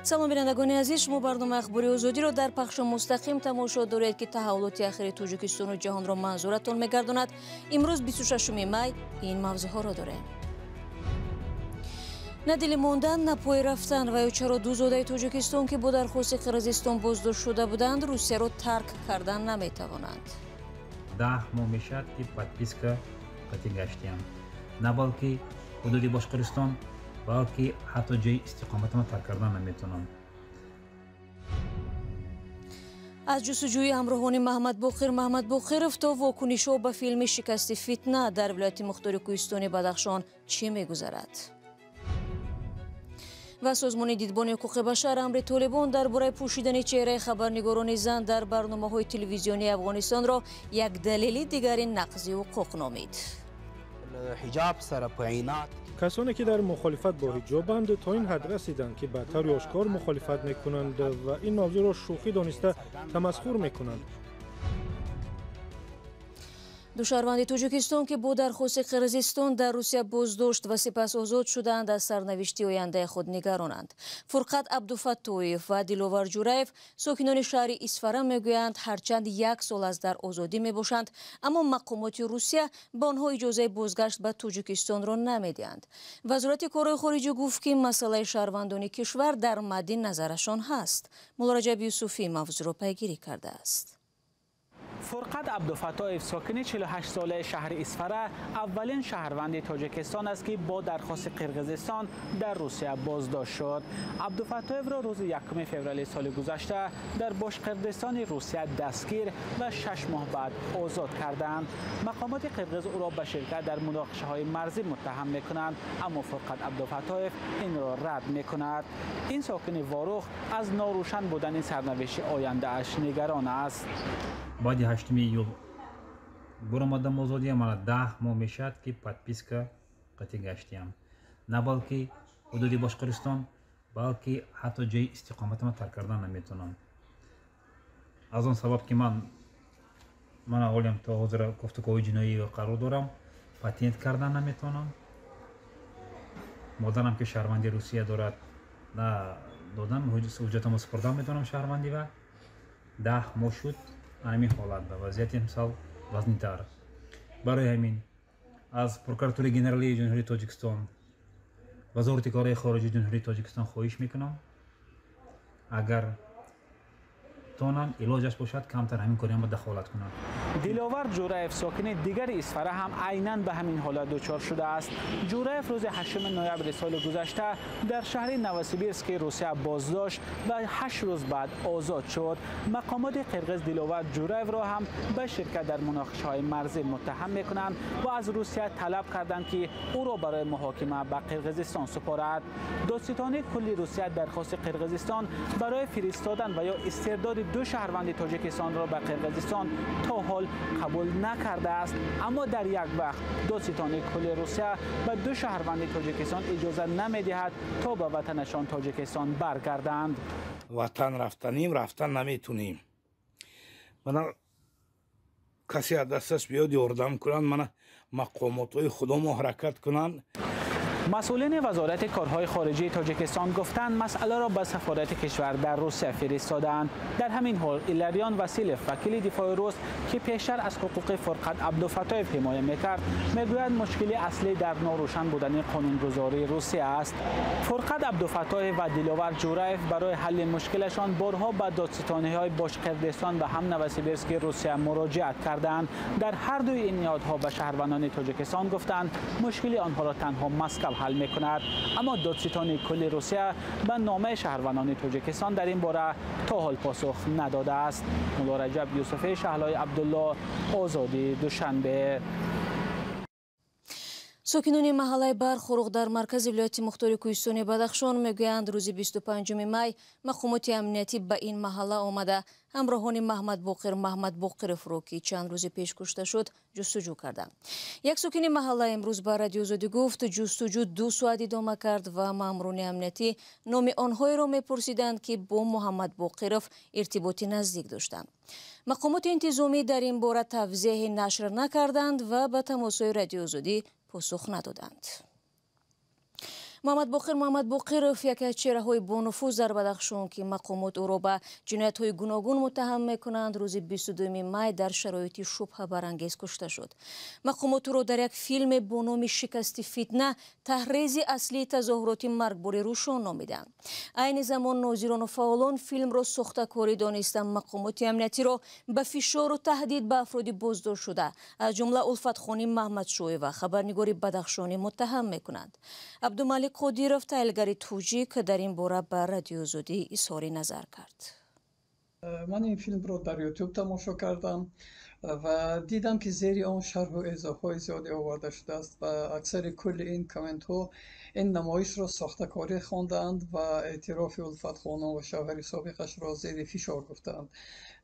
Салом, бинандагони азиз, шумо барномаи Ахбори Озодиро дар пахши мустақим тамошо доред, ки таҳаввулоти ахири Тоҷикистону ҷаҳонро манзуратон мегардонад. Имрӯз 26 май ин мавзӯъҳоро дорем. На дили мондан, на пой рафтан ва ё чаро ду зодаи Тоҷикистон, ки бо дархости Қирғизистон боздошт шуда буданд, Русияро тарк кардан наметавонанд. 10 моҳ мешавад, ки подписка қатъи гаштиям. На балки ҳудуди Бошқирдистон, балки ҳатто ҷои истиқоматама тарк кардан наметавонам. Аз ҷустуҷӯи ҳамроҳони Маҳмадбоқир Маҳмадбоқиров то вокунишҳо ба филми «Шикасти фитна», дар вилояти мухтори кӯҳистони Бадахшон чӣ мегузарад? Ва Созмони Дидбони ҳуқуқи башар амри Толибон дар бораи пӯшидани чеҳраи хабарнигорони зан дар барномаҳои телевизионии Афғонистонро як далели дигари нақзи ҳуқуқ номид. Касоне ки дар мухолифат бо ҳиҷобанд, то ин ҳад расиданд, ки ба таври ошкор мухолифат мекунанд ва ин мавзӯъро шӯхӣ дониста тамасхур мекунанд. Ду шаҳрванди Тоҷикистон, ки бо дархости Қирғизистон дар Русия боздошт ва сипас озод шуданд, аз сарнавишти ояндаи худ нигаронанд. Фурқат Абдуфаттоев ва Диловар Ҷураев, сокинони шаҳри Исфара, мегӯянд, ҳарчанд як сол аст дар озодӣ мебошанд, аммо мақомоти Русия ба онҳо иҷозаи бозгашт ба Тоҷикистонро намедиҳанд. Вазорати корҳои хориҷӣ гуфт, ки масъалаи шаҳрвандони кишвар дар мадди назарашон ҳаст. Муллораҷаб Юсуфӣ мавзӯъро пайгирӣ кардааст. Фурқат Абдуфаттоев, сокини 48-солаи шаҳри Исфара, аввалин шаҳрванди Тоҷикистон аст, ки бо дархости Қирғизистон дар Русия боздошт шуд. Абдуфаттоевро рӯзи 1 феврали соли гузашта дар Бошқирдистони Русия дастгир ва 6 моҳ баъд озод карданд. Мақомоти қирғиз ӯро ба ширкат дар муноқишаҳои марзӣ муттаҳам мекунанд, аммо Фурқат Абдуфаттоев инро рад мекунад. Ин сокини Ворух аз норӯшан будани сарнавишти ояндааш нигарон аст. Баъди 8 июл буромадам озодия, мана 10 моҳ мешавад, ки подписка қатъи гаштиям. На балки ҳудуди Бошқирдистон, балки ҳатто ҷои истиқоматама тарк кардан наметавонам. Аз он сабаб, ки ман мана ҳолиам то ҳозира кофтукови ҷиноӣ қарор дорам, патент кардан наметавонам. Модарам, ки шаҳрванди Русия дорад, на додам, ҳуҷҷатамо супурдан метавонам шаҳрвандӣ. Ва 10 моҳ шуд ҳамин ҳолат ба вазъияти мисол вазнинтар. Барои ҳамин аз Прокуратураи генералии Ҷумҳурии Тоҷикистон, Вазорати корҳои хориҷии Ҷумҳурии Тоҷикистон хоҳиш мекунам, агар тонанд, илоҷаш бошад, камтар ҳамин кориам дахолат кунанд. Диловар Ҷураев, сокини дигари Исфара, ҳам айнан ба ҳамин ҳолат дучор шудааст. Ҷураев рӯзи 8 ноябри соли гузашта дар шаҳри Новосибирски Русия боздошт ва 8 рӯз баъд озод шуд. Мақомоти қирғиз Диловар Ҷураевро ҳам ба ширкат дар муноқишаҳои марзӣ муттаҳам мекунанд ва аз Русия талаб карданд, ки ӯро барои муҳокима ба Қирғизистон супорад. Додситонии кулли Русия дархости Қирғизистон барои фиристодан ва ё истирдоди ду шаҳрванди Тоҷикистонро ба Қирғизистон то ҳол қабул накардааст, аммо дар як вақт Додситонии кулли Русия ба ду шаҳрванди Тоҷикистон иҷоза намедиҳад, то ба ватанашон Тоҷикистон баргарданд. Ватан рафтаним, рафтан наметунем. Мана касе аз дасташ биёд, ёрдам кунанд, мана мақомотҳои худомо ҳаракат кунанд. Масъулини Вазорати корҳои хориҷии Тоҷикистон гуфтанд, масъаларо ба сафорати кишвар дар Русия фиристодаанд. Дар ҳамин ҳол Илларион Василев, вакили дифои рус, ки пештар аз ҳуқуқи Фурқат Абдуфаттоев ҳимоя мекард, мегӯяд, мушкили аслӣ дар норӯшан будани қонунгузории Русия аст. Фурқат Абдуфаттоев ва Диловар Ҷураев барои ҳалли мушкилашон борҳо ба додситониҳои Бошқирдистон ва ҳам Новосибирски Русия муроҷиат карданд. Дар ҳар дуи ин ниҳодҳо ба шаҳрвандони Тоҷикистон гуфтанд, мушкили онҳоро танҳо Москав ҳал мекунад, аммо Додситонии кулли Русия ба номаи шаҳрвандони Тоҷикистон дар ин бора то ҳол посух надодааст. Муллораҷаб Юсуфӣ, Шаҳлои Абдулло, Озодӣ, Душанбе. Сокинони маҳаллаи Бархуруғ дар маркази вилояти мухтори кӯҳистони Бадахшон мегӯянд, рӯзи 25 май мақомоти амниятӣ ба ин маҳалла омада, ҳамроҳони Маҳмадбоқир Маҳмадбоқировро, ки чанд рӯзи пеш кушта шуд, ҷустуҷӯ карданд. Як сокини маҳалла имрӯз ба Радиои Озодӣ гуфт, ҷустуҷӯ 2 соат идома кард ва маъмурони амниятӣ номи онҳоеро мепурсиданд, ки бо Муҳаммадбоқиров иртиботи наздик доштанд. Мақомоти интизомӣ дар ин бора тавзеҳе нашр накарданд ва ба тамосҳои Радиои Озодӣ посух надоданд. Муҳаммадбоқир Муҳаммадбоқиров яке аз чеҳраҳои бонуфуз дар Бадахшон, ки мақомот ӯро ба ҷиноятҳои гуногун муттаҳам мекунанд, рӯзи 22 май дар шароити шубҳабарангез кушта шуд. Мақомот ӯро дар як филме бо номи «Шикасти фитна» таҳризи аслии тазоҳуроти маргбори Рӯшон номиданд. Айни замон нозирону фаъолон филмро сохтакорӣ донистанд, мақомоти амниятиро ба фишору таҳдид ба афроди боздоштшуда, аз ҷумла Улфатхони Маҳмадшоева, хабарнигори бадахшонӣ, муттаҳам мекунанд. Абдумалик Қодиров, таҳлилгари тоҷик, дар ин бора ба Радиои Озодӣ изҳори назар кард. Ман ин филмро дар Ютуб тамошо кардам ва дидам, ки зери он шарҳу эзоҳҳои зиёде оварда шудааст ва аксари кулли ин комментҳо ин намоишро сохтакорӣ хондаанд ва эътирофи Улфатхонум ва шавҳари собиқашро зери фишор гуфтаанд,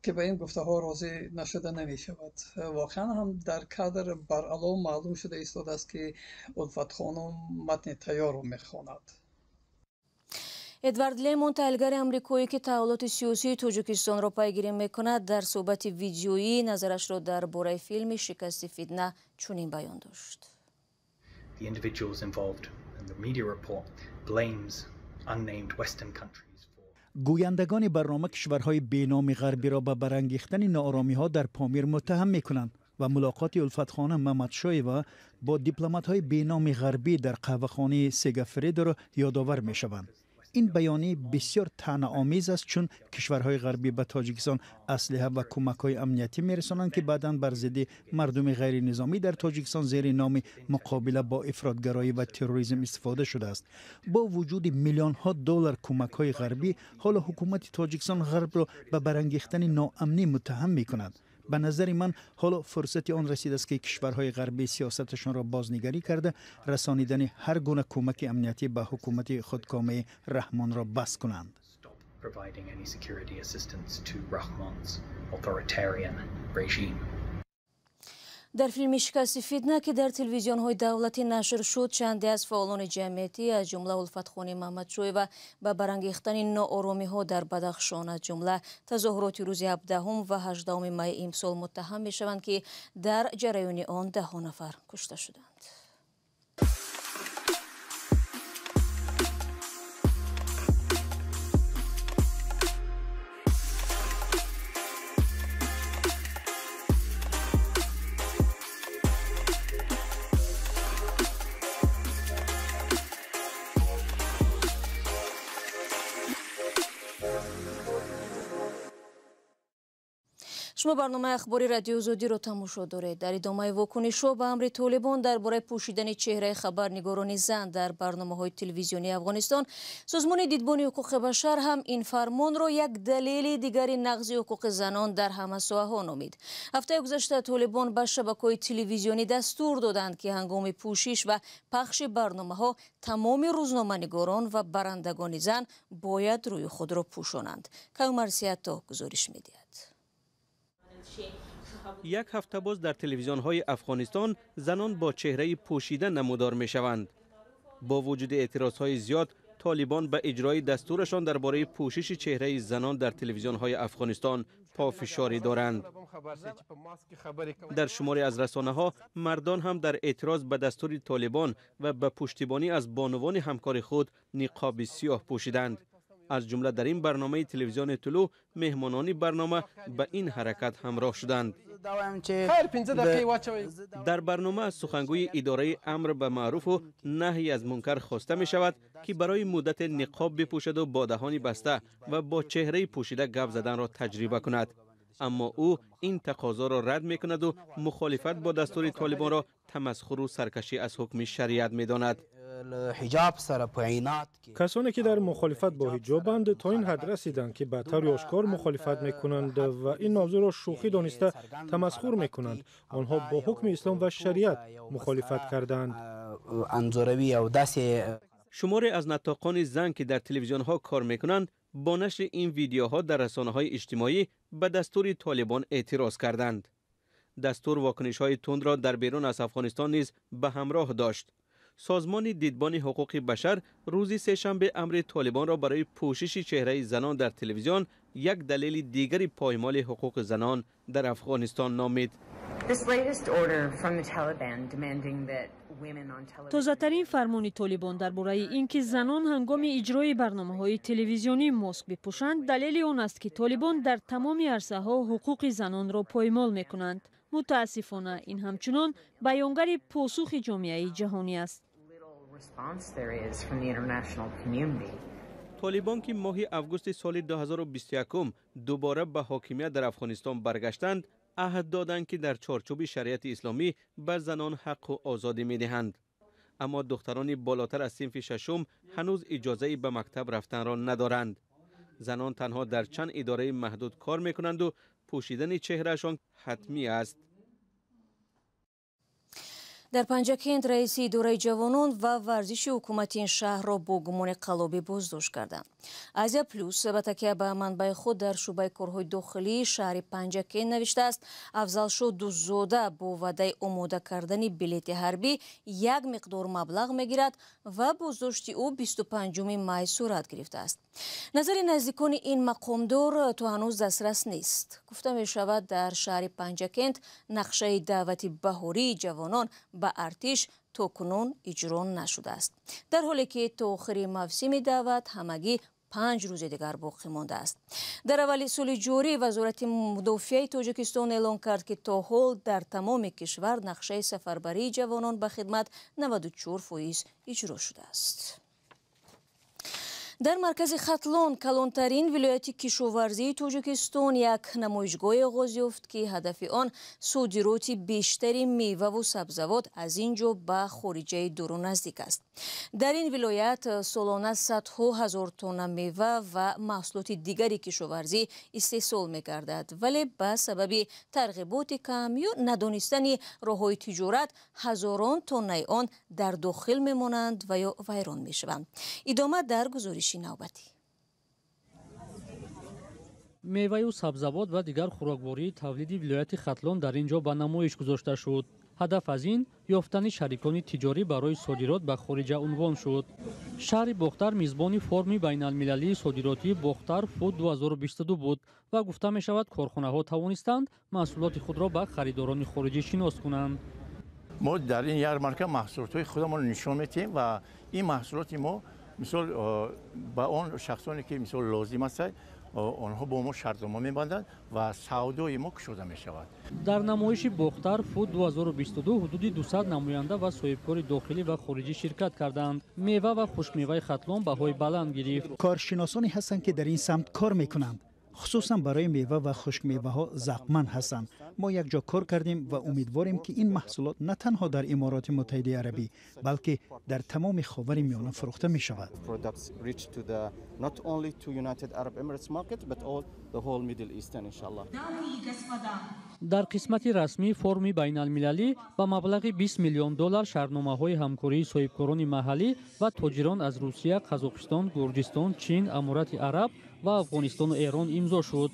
ки ба ин гуфтаҳо розӣ нашуда намешавад. Воқеан ҳам дар кадр баръало маълум шуда истодааст, ки Улфатхонум матни тайёрро мехонад. Эдвард Лемон, таҳлилгари амрикоӣ, ки таҳаввулоти сиёсии Тоҷикистонро пайгирӣ мекунад, дар суҳбати видеоӣ назарашро дар бораи филми «Шикасти фитна» чунин баён дошт. The individuals involved in the media report blames unnamed Western countries. Гӯяндагони барнома кишварҳои беноми ғарбиро ба барангехтани нооромиҳо дар Помир муттаҳам мекунанд ва мулоқоти Улфатхонум Мамадшоева бо дипломатҳои беноми ғарбӣ дар қаҳвахонаи Сегафредоро ёдовар мешаванд. Ин баёнӣ бисёр таънаомез аст, чун кишварҳои ғарбӣ ба Тоҷикистон аслиҳа ва кӯмакҳои амниятӣ мерасонанд, ки баъдан бар зидди мардуми ғайринизомӣ дар Тоҷикистон зери номи муқобила бо ифротгароӣ ва терроризм истифода шудааст. Бо вуҷуди миллионҳо доллар кӯмакҳои ғарбӣ, ҳоло ҳукумати Тоҷикистон ғарбро ба барангехтани ноамнӣ муттаҳам мекунад. Ба назари ман, ҳоло фурсати он расидааст, ки кишварҳои ғарбӣ сиёсаташонро бознигарӣ карда, расонидани ҳар гуна кӯмаки амниятӣ ба ҳукумати худкомаи Раҳмонро бас кунанд. Stop providing any security assistance to Rahmon's authoritarian regime. Дар филми «Шикасти фитна», ки дар телевизионҳои давлатӣ нашр шуд, чанде аз фаъолони ҷамъиятӣ, аз ҷумла Улфатхони Маҳмадшоева, ба барангехтани ноороми дар Бадахшон, аз ҷумла тазоҳуроти рӯзи 17 ва 18 майи имсол муттаҳам мешаванд, ки дар ҷараёни он даҳҳо нафар кушта шуданд. Шумо барномаи ахбори Радиои Озодиро тамошо доред. Дар идомаи вокунишҳо ба амри Толибон дар бораи пӯшидани чеҳраи хабарнигорони зан дар барномаҳои телевизионии Афғонистон, Созмони Дидбони ҳуқуқи башар ҳам ин фармонро як далели дигари нақзи ҳуқуқи занон дар ҳама соҳаҳо номид. Ҳафтаи гузашта Толибон ба шабакаҳои телевизионӣ дастур доданд, ки ҳангоми пӯшиш ва пахши барномаҳо тамоми рӯзноманигорон ва барандагони зан бояд рӯи худро пӯшонанд. Каюмарсиято гузориш медиҳад. Як ҳафта боз дар телевизионҳои Афғонистон занон бо чеҳраи пӯшида намудор мешаванд. Бо вуҷуди эътирозҳои зиёд, Толибон ба иҷрои дастурашон дар бораи пӯшиши чеҳраи занон дар телевизионҳои Афғонистон пофишорӣ доранд. Дар шуморе аз расонаҳо мардон ҳам дар эътироз ба дастури Толибон ва ба пуштибонӣ аз бонувони ҳамкори худ ниқоби сиёҳ пӯшиданд. Аз ҷумла дар ин барномаи телевизиони Тулӯъ меҳмонони барнома ба ин ҳаракат ҳамроҳ шуданд. Дар барнома аз сухангӯи идораи амр ба маъруфу наҳй аз мункар хоста мешавад, ки барои муддате ниқоб бипӯшаду бо даҳони баста ва бо чеҳраи пӯшида гап заданро таҷриба кунад. Аммо ӯ ин тақозоро рад мекунаду мухолифат бо дастури Толибонро тамасхуру саркашӣ аз ҳукми шариат медонад. Касоне ки дар мухолифат бо ҳиҷобанд, то ин ҳад расиданд, ки ба таври ошкор мухолифат мекунанд ва ин мавзӯъро шӯхӣ дониста тамасхур мекунанд. Онҳо бо ҳукми ислом ва шариат мухолифат кардаанд. Шуморе аз натоқони зан, ки дар телевизионҳо кор мекунанд, бо нашри ин видеоҳо дар расонаҳои иҷтимоӣ ба дастури Толибон эътироз карданд. Дастур вокунишҳои тундро дар берун аз Афғонистон низ ба ҳамроҳ дошт. Созмони Дидбони ҳуқуқи башар рӯзи сешанбе амри Толибонро барои пӯшиши чеҳраи занон дар телевизион یک دلیل دیگری پایمال حقوق زنان در افغانستان نامید. تازه‌ترین فرمان طالبان درباره اینکه زنان هنگام اجرای برنامه‌های تلویزیونی ماسک بپوشند دلیل آن است که طالبان در تمام عرصه‌ها حقوق زنان را پایمال می‌کنند. متاسفانه این همچنان بیانگر پاسخ جامعه جهانی است. طالبان که ماه آگوست سال 2021 دوباره به حاکمیت در افغانستان برگشتند، عهد دادند که در چارچوب شریعت اسلامی بر زنان حق و آزادی می‌دهند. اما دختران بالاتر از صنف ششم هنوز اجازه به مکتب رفتن را ندارند. زنان تنها در چند اداره محدود کار می‌کنند و پوشیدن چهرهشان حتمی است. дар Панҷакент раиси идораи ҷавонон ва варзиши ҳукумати ин шаҳрро бо гумони қаллобӣ боздошт карданд. Азия Плюс ба такя ба манбаи худ дар шӯъбаи корҳои дохилии шаҳри Панҷакент навиштааст, Афзалшо Дуззода бо ваъдаи омода кардани билети ҳарбӣ як миқдор маблағ мегирад ва боздошти ӯ 25 май сурат гирифтааст. Назари наздикони ин мақомдор то ҳанӯз дастрас нест. Гуфта мешавад, дар шаҳри Панҷакент нақшаи даъвати баҳории ҷавонон ба артиш то кунун иҷро нашудааст. Дар ҳоле ки то охири мавсими даъват ҳамагӣ 5 рӯзи дигар боқӣ мондааст. Дар аввали соли ҷорӣ Вазорати мудофиаи Тоҷикистон эълон кард, ки то ҳол дар тамоми кишвар нақшаи сафарбарии ҷавонон ба хидмат 94% иҷро шудааст. Дар маркази Хатлон, калонтарин вилояти кишоварзии Тоҷикистон, як намоишгоҳе оғоз ёфт, ки ҳадафи он содироти бештари меваву сабзавот аз ин ҷо ба хориҷаи дуру наздик аст. Дар ин вилоят солона садҳо ҳазор тонна мева ва маҳсулоти дигари кишоварзӣ истеҳсол мегардад, вале ба сабаби тарғиботи кам ё надонистани роҳҳои тиҷорат ҳазорон тоннаи он дар дохил мемонанд ва ё вайрон мешаванд. Идома дар гузориши навбатӣ. Меваю сабзавот ва дигар хӯроквории тавлиди вилояти Хатлон дар ин ҷо ба намоиш гузошта шуд. Ҳадаф аз ин ёфтани шарикони тиҷорӣ барои содирот ба хориҷа унвон шуд. Шаҳри Бохтар мизбони форуми байналмилалии содиротии Бохтар Фуд 2022 буд ва гуфта мешавад, корхонаҳо тавонистанд маҳсулоти худро ба харидорони хориҷӣ шинос кунанд. Мо дар ин ярмарка маҳсулотҳои худамонро нишон медиҳем ва ин маҳсулоти мо мисол ба он шахсоне ки мисол лозим аст, онҳо бо мо шартнома мебанданд ва савдои мо кушода мешавад. Дар намоиши Бохтар Фуд 2022 ҳудуди 200 намоянда ва соҳибкори дохилӣ ва хориҷӣ ширкат карданд. Мева ва хушкмеваи Хатлон баҳои баланд гирифт. Коршиносоне ҳастанд, ки дар ин самт кор мекунанд, хусусан барои мева ва хушкмеваҳо завқманд ҳастанд. Мо якҷо кор кардем ва умедворем, ки ин маҳсулот на танҳо дар Имороти Муттаҳидаи Арабӣ, балки дар тамоми Ховари Миёна фурӯхта мешавад. Дар қисмати расмии форуми байналмилалӣ ба маблағи 20 миллион доллар шартномаҳои ҳамкории соҳибкорони маҳаллӣ ва тоҷирон аз Русия, Қазоқистон, Гурҷистон, Чин, Аморати Араб ва Афғонистону Эрон имзо шуд.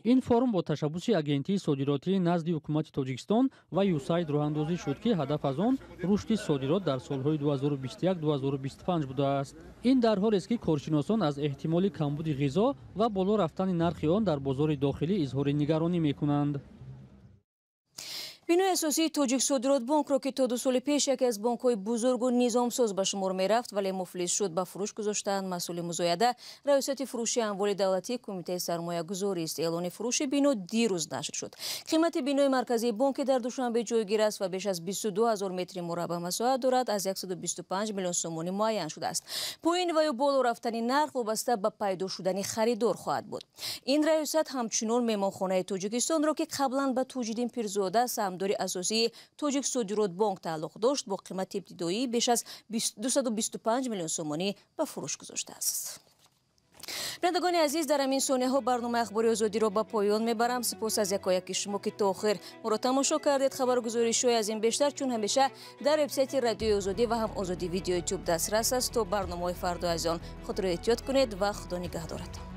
Ин форум бо ташаббуси агентии содиротии назди ҳукумати Тоҷикистон ва ЮСАЙД роҳандозӣ шуд, ки ҳадаф аз он рушди содирот дар солҳои 2021-2025 будааст. Ин дар ҳолест, ки коршиносон аз эҳтимоли камбуди ғизо ва боло рафтани нархи он дар бозори дохилӣ изҳори нигаронӣ мекунанд. Бинои асосии Тоҷиксодиротбонкро, ки то 2 соли пеш яке аз бонкҳои бузургу низомсоз ба шумор мерафт, вале муфлис шуд, ба фурӯш гузоштанд. Масъули музояда раёсати фурӯши амволи давлатии Кумитаи сармоягузорист. Эълони фурӯши бино дирӯз нашр шуд. Қимати бинои марказии бонке дар Душанбе ҷойгир аст ва беш аз 22 ҳазор метри мураббаъ масоҳат дорад, аз 125 миллион сомонӣ муайян шудааст. Поин ва ё боло рафтани нарх вобаста ба пайдо шудани харидор хоҳад буд. Ин раёсат ҳамчунон меҳмонхонаи Тоҷикистонро, ки қаблан ба Тоҷиддин Пирзода, саҳмдори асосии Тоҷиксодиротбонк тааллуқ дошт, бо қимати ибтидоӣ беш аз 225 миллион сомонӣ ба фурӯш гузоштааст. Бинандагони азиз, дар ҳамин сонияҳо барномаи Ахбори Озодиро ба поён мебарам. Сипос аз якояки шумо, ки то охир моро тамошо кардед. Хабаргузоришҳои аз ин бештар чун ҳамеша дар вебсайти Радиои Озодӣ ва ҳам Озодӣ Видео Ютуб дастрас аст. То барномаҳои фардо азизон, худро эҳтиёт кунед ва Худо нигаҳдоратон.